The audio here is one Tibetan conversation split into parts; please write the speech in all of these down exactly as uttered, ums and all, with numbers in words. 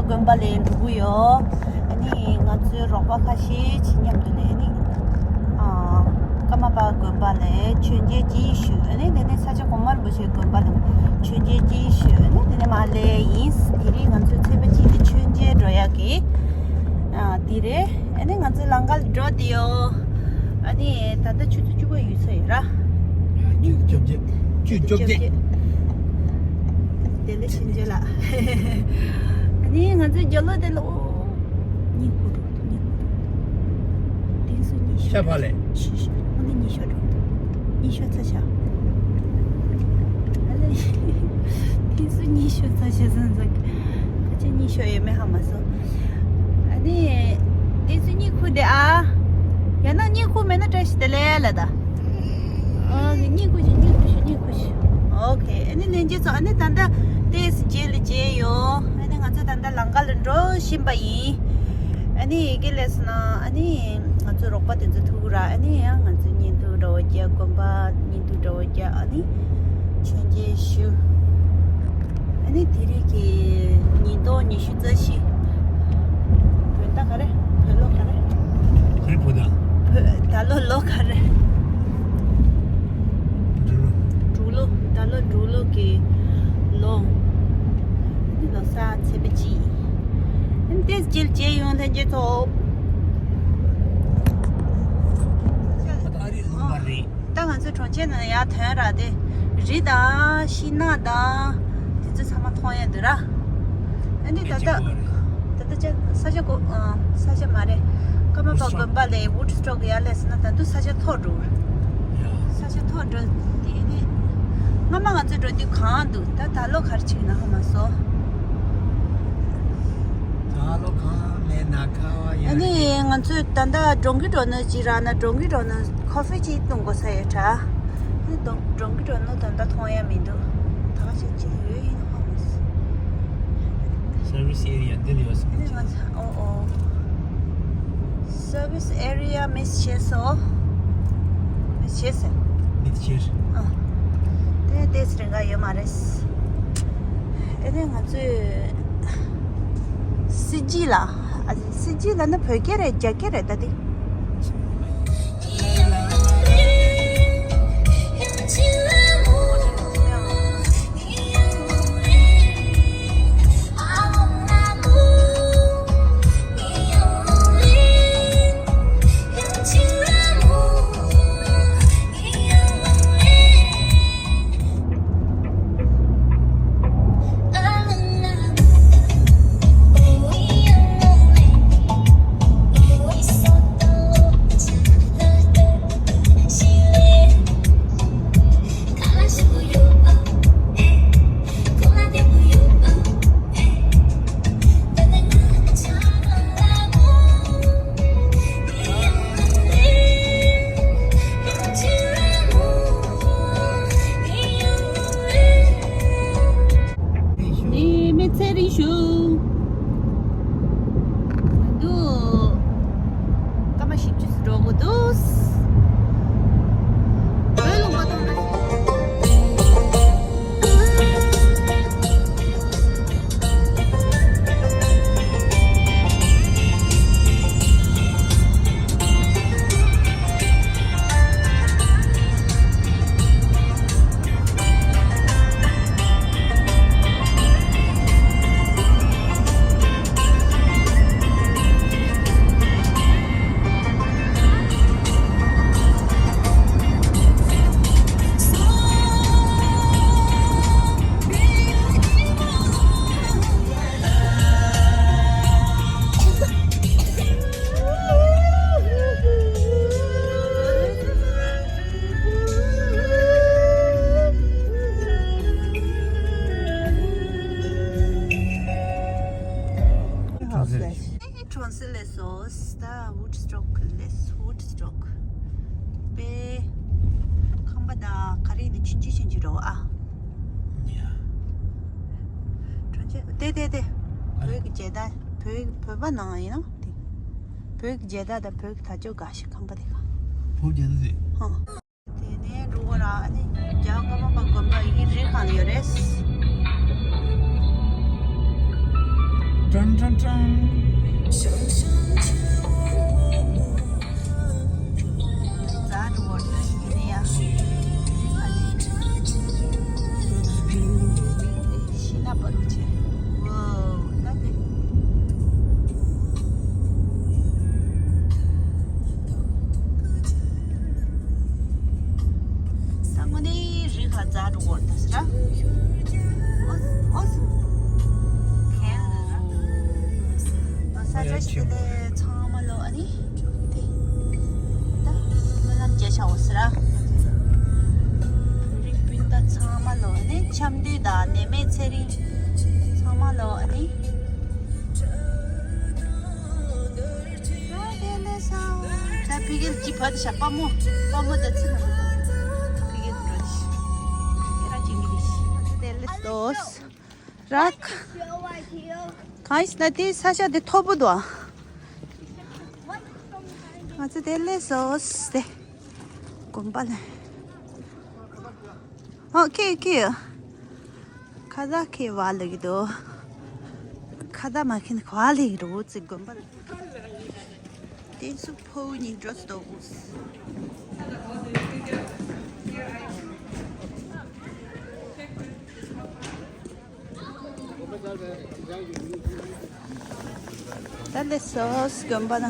དགོན་པ་ལ་འགྲོ་གི་ཡོད། ཨ་ནི་ང་ཚོའི་རོགས་པ་ཁ་ཤས་ཅིག་མཉམ་དུ་ནས་ཨ་ནི་ཨ་ཀརྨ་པ་དགོན་པ་ལ་མཆོད་མཇལ་ཅིག་ཞུ། ཨ་ནི་དེ་ནས་ས་སྐྱ་གོང་མ་རིན་པོ་ཆེའི་དགོན་པ་ལ་མཆོད་མཇལ་ཅིག་ཞུ། ཨ་ནི་དེ་ནས་མར་སླེབས་ཡིན། དེ་རིང་ང་ཚོའི་ཚེས་པ་གཅིག་དེ་མཆོད་མཇལ་འགྲོ་ཡག་གི་ཨ་དེ་རེད། ཨ་ནི་ང་ཚོ་ལམ་ཁ་ལ་འགྲོ་བསྡད་ཡོད། ཨ་ནི་ད་ལྟ་ཆུ་ཚོད་བཅུ་པ་ཡོལ་ས་ཡོད་ར། ཆུ་ཚོད་བཅོ་བརྒྱད། ཆུ་ཚོད་བཅོ་བརྒྱད། བདེ་ལེགས་ཆོས་རྒྱལ་ལགས། ཨ་ནི་ང་ཚོའི་རྒྱབ་ལོགས་དེ་ལ་ཨོ། གཉིད་ཁུག་འགྲོ་འདུག་གཉིད་ཁུག་འགྲོ། དེང་སང་གཉིད་ཤོར་ཤ་བག་ལས། ཤི་ཤི། ཨ་ནི་གཉིད་ཤོར་འགྲོ་འདུག་གཉིད་ཤོར་ཚར་ཤག་ཨ་ལས། དེང་སང་གཉིད་ཤོར་ཚར་ཤག་བསམ་བསམ། ཁ་ཆེ་གཉིད་ཤོར་ཡོད་མེད་ཧ་མ་སོང་། ཨ་ནི། དེ་ཚོ་གཉིད་ཁུག་དེ་ཨ། ཡང་ན་གཉིད་ཁུག་མེད་ན་བཀྲ་ཤིས་བདེ་ལེགས་ལ་ད། ཨ་གཉིད་ཁུག་ཤིག་གཉིད་ཁུག་ཤིག་གཉིད་ཁུག་ཤིག་ཨོ་ཁེ། ཨ་ནི་ལྷན་རྒྱས་ཚོ་ཨ་ནི་ད་ལྟ་ཏེས་རྗེས་ལ་མཇལ་ཡོད། ཨ་ནི་ང་ཚོ་ད་ལྟ་ལམ་ཁ་ལ་འགྲོ་བཞིན་པ་ཡིན། ཨ་ནི་ཡི་གེ་ལས་ན་ཨ་ནི་ང་ཚོ་རོགས་པ་དེ་ཚོ་ཐུག་ར། ཨ་ནི་ཡང་ང་ཚོ་བརྙན་ཐུང་འདྲ་བོ་རྒྱག་དགོན་པ་བརྙན་ཐུང་འདྲ་བོ་རྒྱག་ཨ་ནི་མཆོད་མཇལ་ཞུ། ཨ་ནི་དེ་རིང་གི་ཉིས་སྟོང་ཉི་ཤུ་རྩ་བཞི། བོད་ཟླ་ག་རེ། བོད་ལོ་ག་རེ། ག་རེ་བོད་ཟླ། བོད་ཟླ་ལོ་ལོ་ག་རེ། འབྲུག་ལོ། འབྲུག་ལོ། ཟླ་ལོ་འབྲུག་ལོ་གི་ལོ། ཨ་ནི་ལོ་གསར་ཚེས་པ་གཅིག་ཨ་ནི་ཏེས་རྗེས་ལ་མཇལ་ཡོང་ལྷན་རྒྱས་ཚོ། ད་ཨ་རི་ལུང་པ་རེད། ད་ང་ཚོའི་གྲོང་ཁྱེར་ནང་ཡར་ཐོན་ར་དེ། རི་དང་ཤིང་ནགས་དང་དེ་ཚོ་ཚང་མ་མཐོང་ཡ་འདུག་ར། ཨ་ནི་ད་ལྟ་ད་ལྟ་ཅག་ས་ཆ་གོ་ཨ་ས་ཆ་མ་རེད། ཀརྨ་པ་དགོན་པ་ལས་ཝུཌ་སི་ཊོག་ཡར་སླེབས་སོང་ན་ད་དུང་ས་ཆ་མཐོ་འགྲོ། ས་ཆ་མཐོ་འགྲོ་དེ་ནི་སྔ་མ་ང་ཚོ་འགྲོ་དུས་གངས་འདུག་ད་ད་ལོ་ག་རེ་ཆགས་ན་ཧ་མ་སོང་། ད་ལོ་གངས་མེད་ན་ཁ་བ་ཡོད་རེད། ཨ་ནི་ང་ཚོས་ད་ལྟ་འགྲོ་གི་འགྲོ་ནོ་ཅི་ར་ན་འགྲོ་གི་འགྲོ་ནོ་ཁོ་ཧྥེ་ཅིག་བཏུང་དགོས་ས་ཡོད་དྲ། ཨ་ནི་འགྲོ་གི་འགྲོ་ནོ་ད་ལྟ་མཐོང་ཡ་མི་འདུག་ད་ག་ཞིག་ཅིག་ཡོད་ཡིན་ཧ་མ་སོང་། Service area འདི་ལ་ཡོད་ས་ཨ་ནི་ང་ཚོ་ཨོ་ཨོ། Service area miss བྱས་སོ། miss བྱས་སོ། miss བྱས། ཨ། དེ་དེ་སི་རེ་འགའ་ཡོད་མ་རེད། ཨེ་ནས་ང་ཚོས་སི་ཇི་ལ། ཨ་སི་ཇི་ལ་ནི་བོད་སྐད་རེད་རྒྱ་སྐད་རེད་ད་དེ། ནི་མི་ཚེ་རིང་ཞུ། འདུག་སྐར་མ་བཞི་བཅུ་འགྲོ་དགོས་འདུག་བོད་ལུང་པ་དང་གྲོང་གསེབ་ལས་སོ། ད་ཝུཌ་སི་ཊོག་ལས་ཝུཌ་སི་ཊོག་པའི་ཁང་པ་ད་ག་རེ་ནི་ཆུང་ཆུང་ཆུང་ཆུང་རོ་ཨ། གྲོང་ཁྱེར་དེ་དེ་དེ་བོད་ཀྱི་མཇལ་དར་བོད་བོད་པ་ནང་ཡིན་ནོ་དེ། བོད་ཀྱི་མཇལ་དར་དང་བོད་ཀྱི་དར་ལྕོག་འགའ་ཞིག་ཁང་པ་དེ་ག་བོད་མཇལ་དར་དེ། ཧང་། དེ་ནས་འགྲོ་གི་ར་ཨ་ནི་རྒྱ་ཀརྨ་པ་དགོན་པ་ཡི་རི་སྒང་ལ་ཡོད་རེད། ཀྲང་ཀྲང་ཀྲང་། ཛ་འགྲོ་བར་ལྟ་ཞིག་ཡིན་ཡ། ཤི་ན་པ་རུ་ཆེ། ཝོ། ད་དེ། ས་ངོ་ནི་རི་ཁ་ཛ་འགྲོ་བར་ལྟ་ཟེར། ཨོ་ཨོ། ཁེལ་ལ། ས་ཆ་ཞིག་དེ་ཚང་མ་ལོ་ཨ་ནི། དེ། ད་སྨོན་ལམ་རྒྱག་བྱའོ་ཟེར། རིགས་སྤུན་ཟླ་ཚང་མ་ལོ་ཨ་ནི། འཆམ་མཐུན་དང་ནད་མེད་ཚེ་རིང་ཚང་མ་ལོ་ཨ་ནི། ད་དེ་ལས་སོ། ད་ཕི་གེ་ཅི་ཕ་དེ་ཤ་པ་མོ། པ་མོ་ད་ཚི་ན། ཕི་གེ་འགྲོ་ཤི། ཁྱེད་རང་ཅི་མི་རིགས་ཤི། དེ་ལས་སོ། རག་གང་ཡིན་ཟེར་ན་དེའི་ས་ཆ་དེ་མཐོ་པོ་འདུག་ང་ཚོ་དེ་སླེབས་སོང་སྟེ། དགོན་པ་ལ། ཨོ་ཁེ་ཁེ། ཁ་ད་ཁེ་བ་ལེ་གི་དོ། ཁ་ད་མ་ཁེ་ནི་ཁ་བ་ལེ་གི་རོ་ཙི་དགོན་པ་ལ། དེ་སུ་ཕོ་ཉི་འགྲོ་སྟོ་གུ། ད་ལེ་སོ་སྐམ་པ་ན།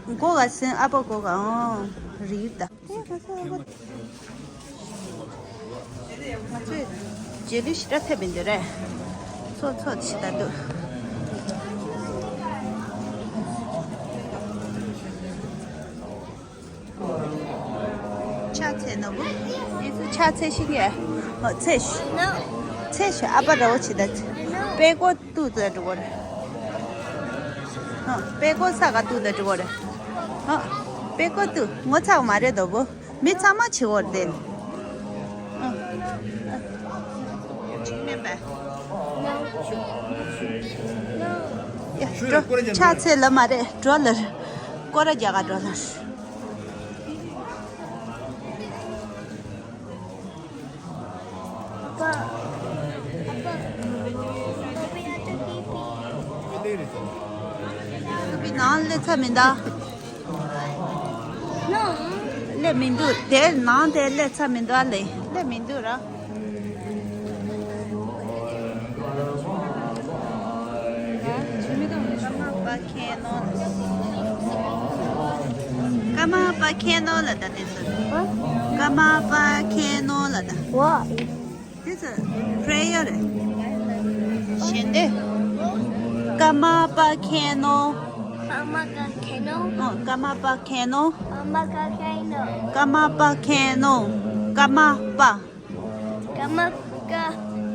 མགོ་ག་སེང་ཨ་ཕ་མགོ་ག་ཨང་རིལ་ད། ང་ཚོས་རྗེས་ལུས་ཞེ་དྲག་ཐེབས་མི་འདུག་རེད། ཚོ་ཚོ་ཆི་ད་འདུག་ཕྱག་འཚལ་ནོར་བུ། ངས་ཚུར་ཕྱག་འཚལ་ཤེས་ཀྱི། ཨ་འཚལ་ཤོག་འཚལ་ཤོག་ཨ་ཕ་ར་བོ་ཆེ་ད། དཔེ་ཀོ་ཏུ་ཙ་འགྲོ་གོ་རེད། ཨ་དཔེ་ཀོ་ས་ག་ཏུ་ཙ་འགྲོ་གོ་རེད། ཨ་དཔེ་ཀོ་ཏུ་ངོ་ཚ་བ་མ་རེད་དོ་བོ། མི་ཚང་མ་བྱེད་འོར་དེ། ཨ་ཨ་ཅིག་མེད་པས། ཡ་འགྲོ། ཕྱག་འཚལ་ལ་མ་རེད་འགྲོ་ལ། སྐོར་ར་རྒྱག་ག་འགྲོ་ལ། ཨ་ཕ། ཨ་ཕ། ཨ་ཕ། ཨ་ཕ། ཨ་ཕ། ནང་ལས་ཚ་མི་འདའ། སླེབས་མི་འདུག་དེ་ནང་དེ་སླེབས་ཚར་མི་འདུག་ཨ་ལེ། སླེབས་མི་འདུག་ར། ཀརྨ་པ་མཁྱེན་ནོ། ཀརྨ་པ་མཁྱེན་ནོ་ལ་ད་དེ་ཚོ། ཀརྨ་པ་མཁྱེན་ནོ་ལ་ད། What? This is prayer. ཞལ་འདེབས། ཀརྨ་པ་མཁྱེན་ནོ། ཀརྨ་པ་མཁྱེན་ནོ། ཨོ། ཀརྨ་པ་མཁྱེན་ནོ། ཀརྨ་པ་མཁྱེན་ནོ། ཀརྨ་པ་མཁྱེན་ནོ། ཀརྨ་པ། ཀརྨ་པ་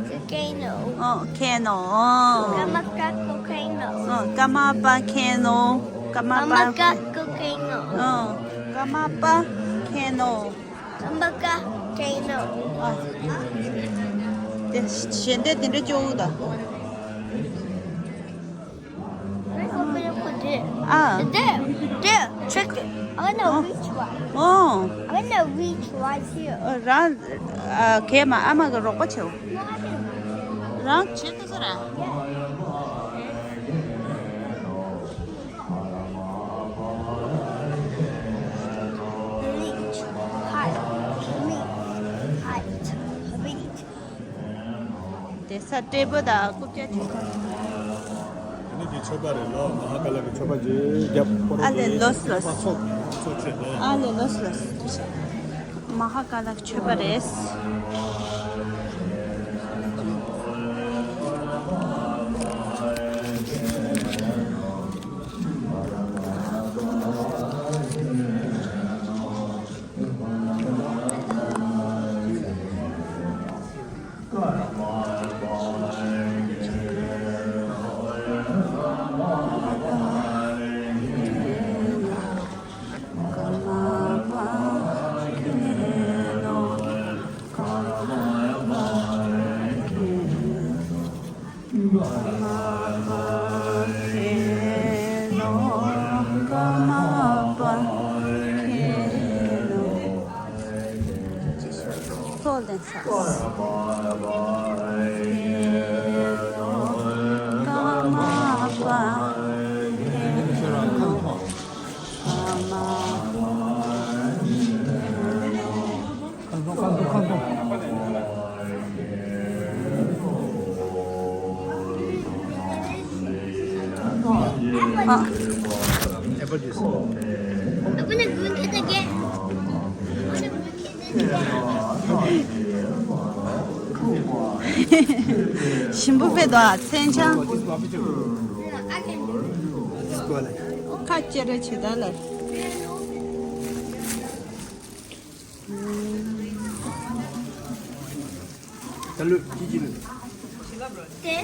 མཁྱེན་ནོ། ཨོ། མཁྱེན་ནོ། ཀརྨ་པ་མཁྱེན་ནོ། ཨོ། ཀརྨ་པ་མཁྱེན་ནོ། ཀརྨ་པ། ཀརྨ་པ་མཁྱེན་ནོ། ཨོ། ཀརྨ་པ་མཁྱེན་ནོ། ཀརྨ་པ་མཁྱེན་ནོ། ཨ། དེ་ཞལ་འདེབས་དེ་འདྲ་ཅོག་ད། Wait, open up for this. ཨ། There, there, check it. I wanna reach right. ཨོ། I wanna reach right here. ཨ། རང་ཨ་གས་མ་ཨ་མ་གི་རོགས་པ་བྱེད། No, I can. རང་བྱེད་ཐུབ་ས་རེད། Reach. High. Reach. High. Reach. དེ་ས་སྤྲེལ་པོ་དང་རྐུབ་བཀྱག་ཅིག་ཁོ། དེ་ནི་དེ་མཆོད་པ་རེད་ལོ། མ་ཧཱ་ཀཱ་ལ་གི་མཆོད་པ་ཅིག་རྒྱབ་ཁོ་རང་ཨ་ལེ་ལོས་ལོས། པ་ཚོགས་ཚོགས་ཆེད་དེ། ཨ་ལེ་ལོས་ལོས། མ་ཧཱ་ཀཱ་ལ་གི་མཆོད་པ་རེད། ཀརྨ་པ་མཁྱེན་ནོ། ཚོགས་ལྡན་ས། ཀརྨ་པ་མཁྱེན་ནོ། ཀརྨ་པ་མཁྱེན་ནོ། ཁ་འདོན་ཁ་འདོན་ཁ་འདོན། ཨ། Apple juice. I'm gonna drink it again. I'm gonna drink it again. ཞིམ་པོ་དཔེ་འདུག་ཨ། མཚན་བྱང་། ཁ་ཅེ་རེ་ཆེ་ད་ལ། ད་ལོས་ཅི་ཅི་ལོས། ཏེ།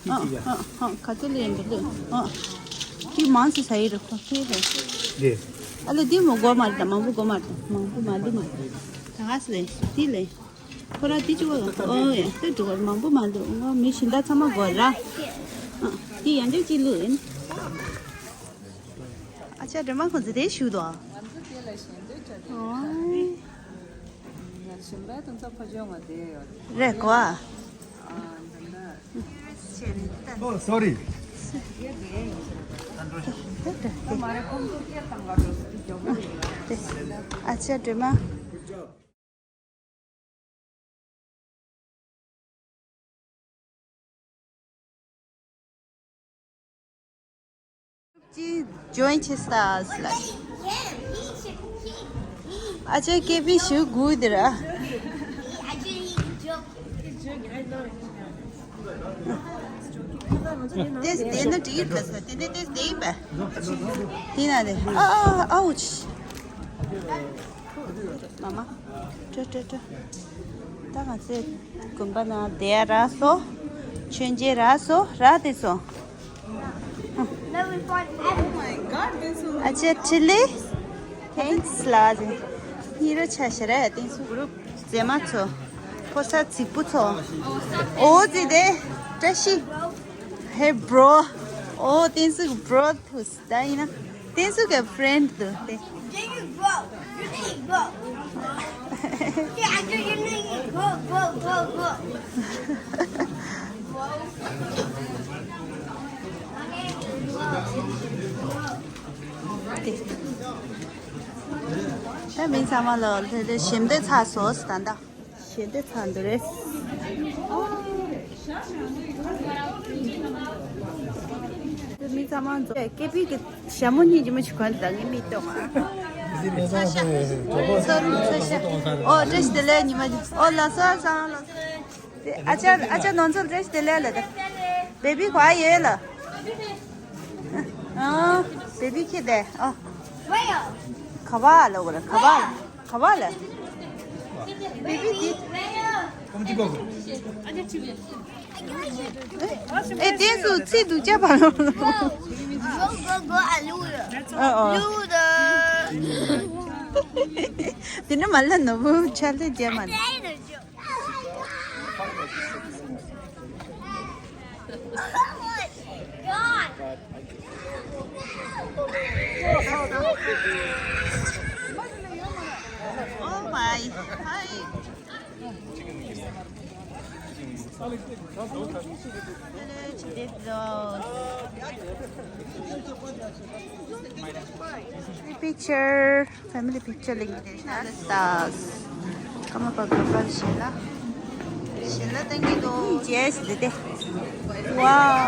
ཅི་ཅི་ཡ། ཨ་ཨ་ཨ། ག་ཚོད་ལེན་འདུག་ལོས། ཨ། ཅི་མང་སི་ས་ཡི་རུ་ཁོ་ཁེ་ལེ། ལེ། ཨ་ལེ་འདི་མོ་གོ་མ་རེད་ད། མང་པོ་གོ་མ་རེད་ད། མང་པོ་མ་འདུག་མ་རེད། ད་ག་སི་ལེ། འདི་ལེ། ཁོ་ར་འདི་ཅི་གོ་ལ། ཨོ་ཡ་ཏེ་འགྲོ་ག་མང་པོ་མ་འདུག་ང་མི་གཞན་དག་ཚང་མ་གོ་ར། ཨ། འདི་ཡང་འདི་ཅི་ལོས་ཡིན། ཨ་ཅག་སྒྲོལ་མ་ཁོང་ཚོ་དེ་བཞུགས་འདུག་ང་ཚོ་དེ་ལ་ཞལ་འདོན་བྱ་དེ། ཨོའི། ང་ཞིམ་པའི་དུང་ཚོགས་ཕོ་ཅོག་ང་དེ་ཡོད་རེད་གོ་ཨ། ཨ་འདི་འདྲ། Oh, sorry. ཨ་ཅག་སྒྲོལ་མ། ཅི་ཇོ་ཡིན་ཆེ་ས་ལ། ཨ་ཅེ་ཀེ་པི་ཞུ་དགོས་དེ་ར། ཏེས་དེ་ནི་དྲིས་པ་ས་དེ་ནི་ཏེས་དེ་ཡིན་པ། དེ་ན་དེ་ཨ་ཨ་ཨའུ་ཆི། མ་མ། ཀྲ་ཀྲ་ཀྲ། ད་ང་ཚོས་དགོན་པ་ནང་བསྡད་ར་སོ། མཆོད་མཇལ་ར་སོ་ར་དེ་སོ། ཨ་ཅེ་ཁྲི་ལི། Thanks ལ་ཟེ། ཉི་རོ་ཆ་ཤ་ར་ཏིང་སུ་གུ་རུབ་མཛེས་མ་ཚོ། ཕོ་གསར་རྫིག་པོ་ཚོ། ཨོ་ཟེ་དེ། བཀྲ་ཤིས། Hey bro. ཨོ་ཏིང་སུ་གུ་bro ཕུ་སི། ད་ཡིན་ན། ཏིང་སུ་གི་friend དུ་དེ། Then you go. You need go. Yeah, I do. You need go, go, go, go. དེ། ད་མི་ཚང་མ་ལ་དེ་དེ་ཞིམ་པོ་ཚ་སོ་ད་ད། ཞེ་འདི་ཚ་འདི་རེད། མི་ཚང་མ་འཛོམས་ཀེ་པི་གི་ཞྭ་མོ་གཉིས་ཀྱི་མི་ཞིག་གོན་ད་ངས་མིག་གཏོང་ཨ། ཚོ་རུ་ཚོ་ཤ། ཨོ་བཀྲ་ཤིས་བདེ་ལེགས་ཉི་མ་ཨོ་ལགས་སོ་ཚང་ལགས་སོ། ཨ་ཅག་ཨ་ཅག་ནོར་འཛོམས་བཀྲ་ཤིས་བདེ་ལེགས་ལ་ད། བེ་བི་ག་པར་ཡོད་ལ། ཨ། བེ་བི་ཁྱེད་དེ། ཨ། ག་པར་ལ་འོ་ར་ག་པར་ལ། ག་པར་ལ། བེ་བི་དེ། ཨེ་དེ་སུ་ཚིག་འདུག་ཅག་པ་ལ། Go, go, go, Aluda. ཨ་ཨ། Aluda. དེ་ནི་མ་ལ་ནོར་བུ་ཆ་ལེ་རྒྱ་མ་ལ། Oh my. Hi. Picture. Family picture ལེན་གྱི་རེད་ཤག་ལ་སྟག་ཀརྨ་པ་ག་པར་ཞལ་ལག་ཞལ་ལག་བསྟན་གྱི་འདུག Yes དེ་དེ། Wow.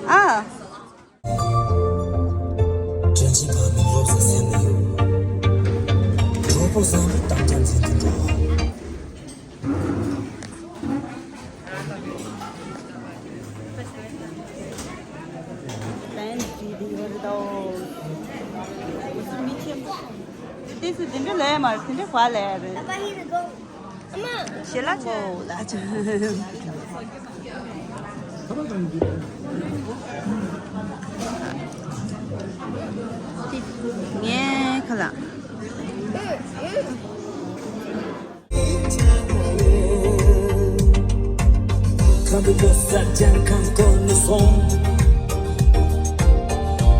ཨ། དྲིན་ཆེན་ཕ་མའི་སློབ་གསོ་སེམས་ནས་ཡོད། གྲོགས་པོ་བཟང་པོ་རྟག་ཏུ་འཛིན་དུ་འགྲོ། དེ་སུ་དེ་འདྲ་ལས་མ་རེད། དེ་འདྲ་ག་ལས་རེད། ཞེ་ལ་ཆེ་ལ་ཆེ། ངས་ཁ་ལག་ཁམ་བུ་ཏོ་ས་ཅན་ཁམ་ཀོ་ནི་སོང་།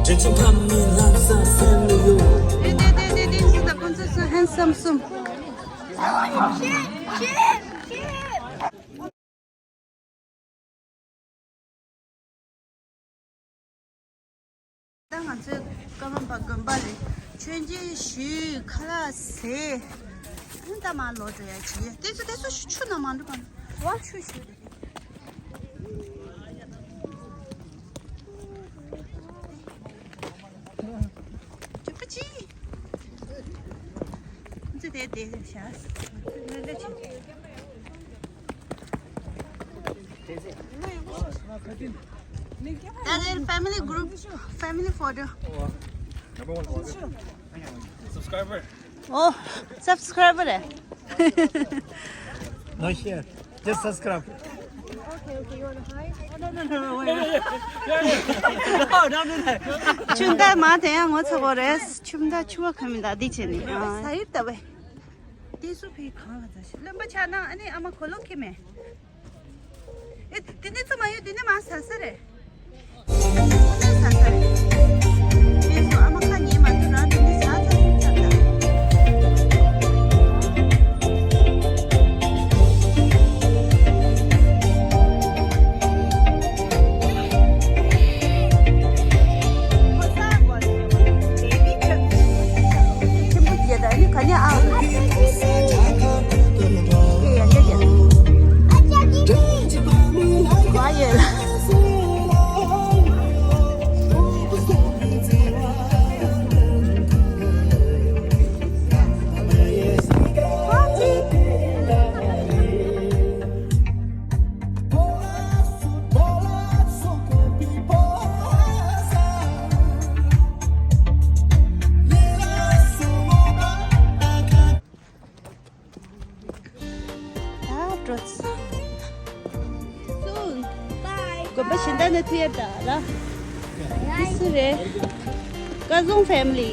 དྲི་ She pop me like some Samuel. དེ་དེ་དེ་དེ་དེ་འདི་ད་ཁོང་ཚོ་སུ་ཧན་སམ་སུམ། ད་ང་ཚོའི་ཀ་མ་པ་དགོན་པ་ལས་མཆོད་མཇལ་ཞུས། ཁ་ལག་བཟས། ཨ་ནི་ད་མར་ལོག་འགྲོ་ཡ་བྱེད། དེ་ཚོ་དེ་ཚོ་ཆུ་ནང་མ་འགྲོ་ག་ནི་བ། ཆུ་ཞུ་རེད། ཅི་པ་ཅི། ང་ཚོ་དེ་དེ་བྱ། ལ་ལ་བྱེད། That is family group, family photo. Number one subscriber. Oh, subscriber. No share, just subscribe. Okay, okay, you wanna hide? Oh, no, no, no, no, wait, wait. No, don't do that. ཆུ་མདའ་མ་དེ་ཡང་ངོ་ཚ་གོ་རེད། ཆུ་མདའ་ཆུ་བ་ཁ་མི་འདའ་འདི་བྱས་ནི། ས་ཡིབ་ལྟ་བས། དེ་སུ་ཕའི་གང་ལ་ཚ་ཞིག་རློན་པ་ཆགས་ན་ཨ་ནི་ཨ་མ་གོ་ལོ་ཁེ་མེ། ཨེ་དེ་ནི་ཚོ་མ་ཡོད། དེ་ནི་མ་ས་ས་རེད། དེ་ནི་ས་ས་རེད། དེ་སུ་ཨ་མ་ཁ་ཉེ་མ་དུ་རང་དེ་ནི་ས་ཚ་ཤུ་ཆགས་ད། ད་འགྲོ་ཚར། དགོན་པ་གཞན་དག་ནས་ཐུག་ཡ་འདྲ་ལ། འདི་སུ་རེད། སྐལ་བཟང་ཕེ་མི་ལི།